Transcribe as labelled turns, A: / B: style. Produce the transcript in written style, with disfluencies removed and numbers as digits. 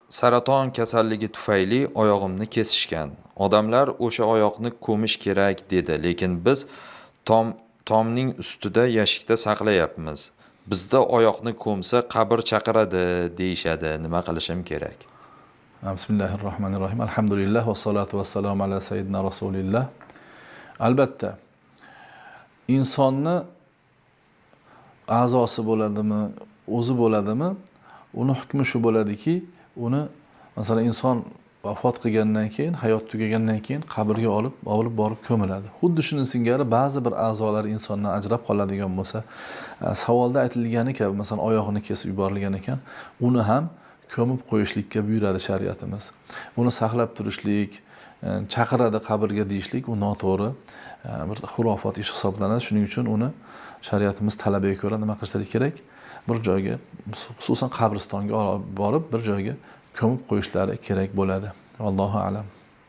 A: Saraton kasalligi tufayli oyog'imni kesishgan. Odamlar o'sha oyoqni ko'mish kerak dedi, lekin biz tomning ustida yashikda saqlayapmiz. Bizda oyoqni ko'msa qabr chaqiradi deyishadi. Nima qilishim kerak?
B: Bismillahirrohmanirrohim. Alhamdulillah va salatu vassalamu ala sayyidina rasulilloh. Albatta, insonni a'zosi bo'ladimi, o'zi bo'ladimi, uni hukmi shu bo'ladiki, uni masalan inson vafot qilgandan keyin, hayot tugagandan keyin qabrga olib borib ko'miladi. Xuddi shuni singari ba'zi bir a'zolar insondan ajrab qoladigan bo'lsa, savolda aytilgani kabi, masalan oyog'ini kesib yuborilgan ekan, uni ham ko'mib qo'yishlikka buyuradi shariatimiz. Uni saqlab turishlik, chaqiradi qabrga deyishlik u noto'g'ri, bir xurofot ish hisoblanadi. Shuning uchun uni shariatimiz talabiga ko'ra nima qilishlik kerak? Bir joyga, xususan qabristonga olib borib, bir joyga ko'mib qo'yishlari kerak bo'ladi. Allohu a'lam.